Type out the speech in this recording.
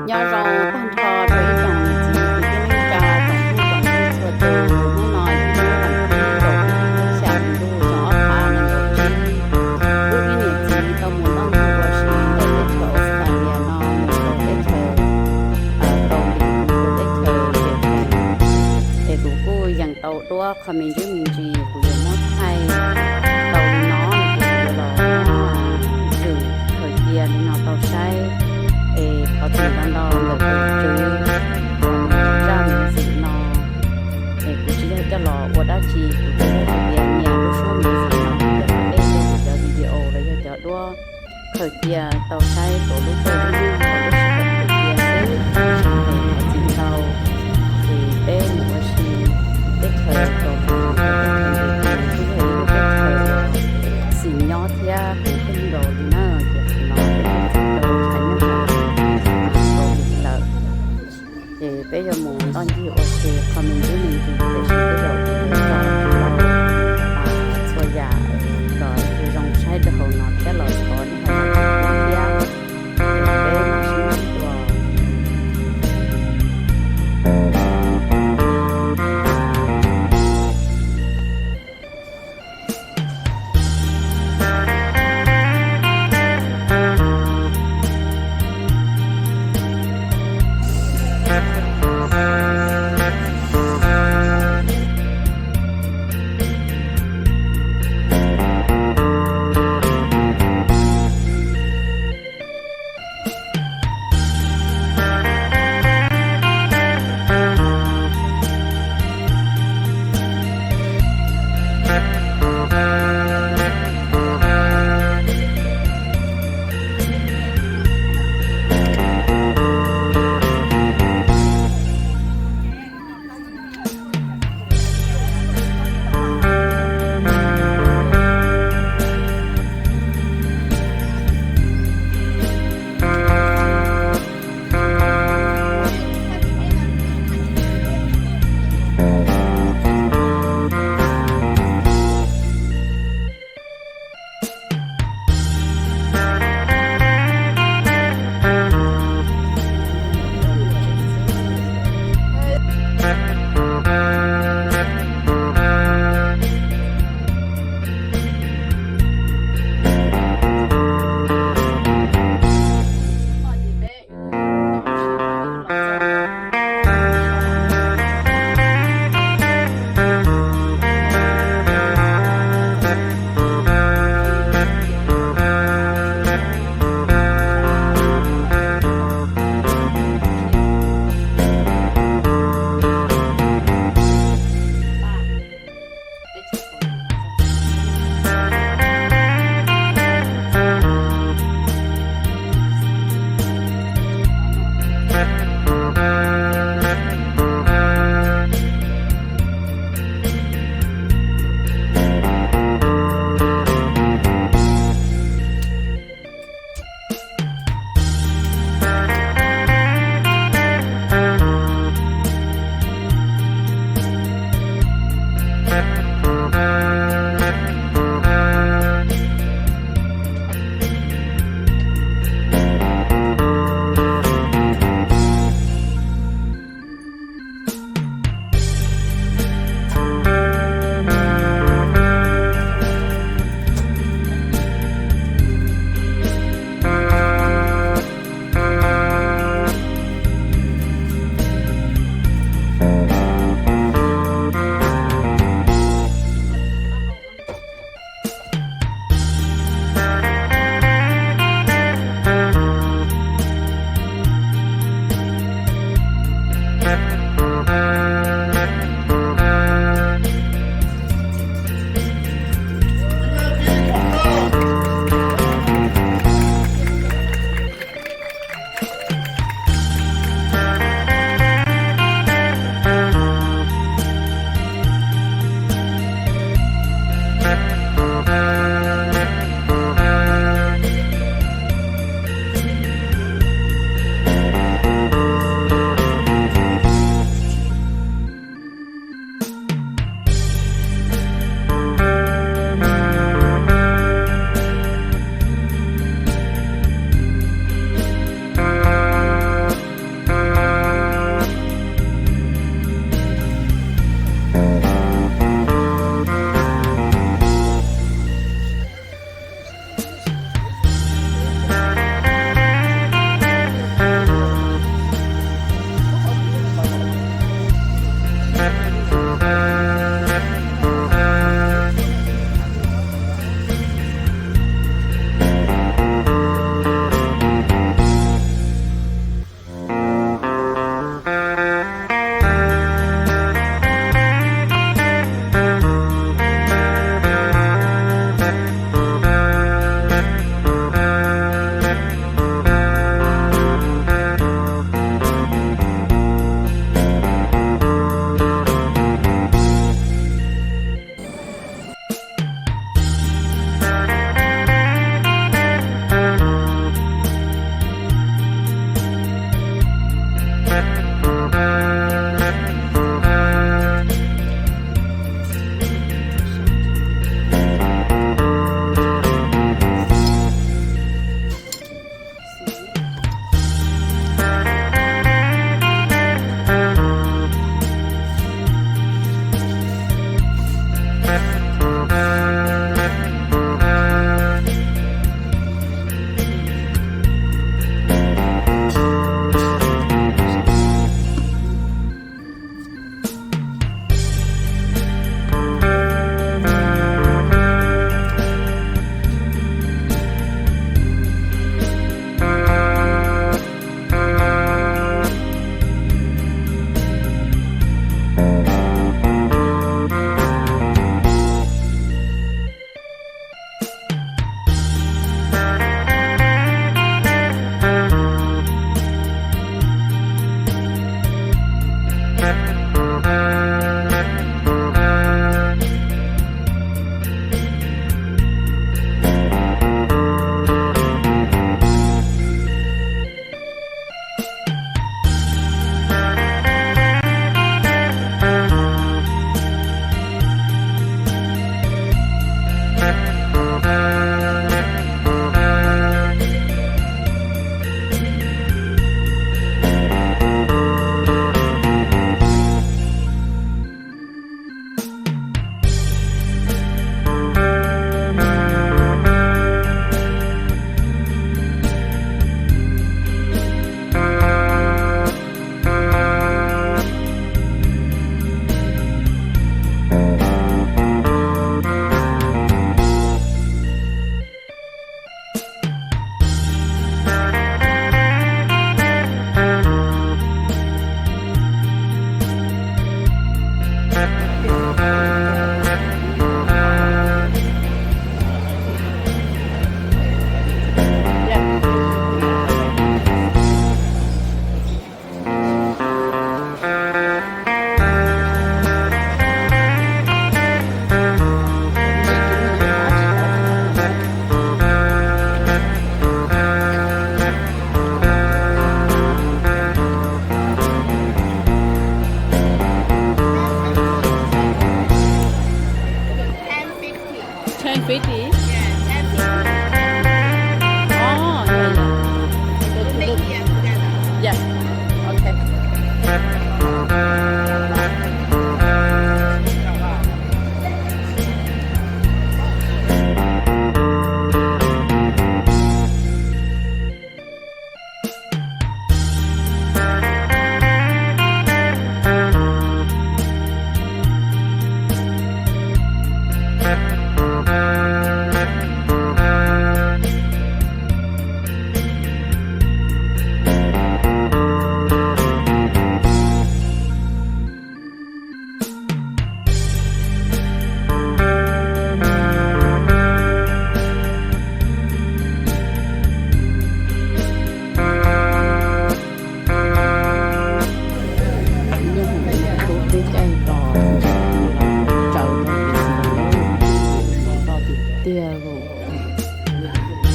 Nyob zoo tag nrho rau ib tsoom niam txiv kwv tij neej tsa tsoom phooj tsoom ywg txhua tus. Hnub no yog hnub vas thib kaum ib lub xya hli ntuj xyoo ob phav nees nkaum tsib. Kuv ib niam txiv tau mus noj ntug ua si ntawm teb chaws Australia no mus rau teb chaws Kaus Lim, mus rau teb chaws Vietnam, es kuv kuj yees tau duab qhov me ntsis me ntsis, kuv yuav muab thaij tau li no ces kuv yuav los muab tshwm khaws cia li no tau saib. Es thov txim ntau ntau ntawm tus tswv zaj me ntsis no, es kuv tsis yog coj los ua dab tsi, kuv tsuas yog hais tias nyiam lub suab me ntsis no, yog hais tias kuv cov video los yog cov duab khaws cia tau saib tuav lub caij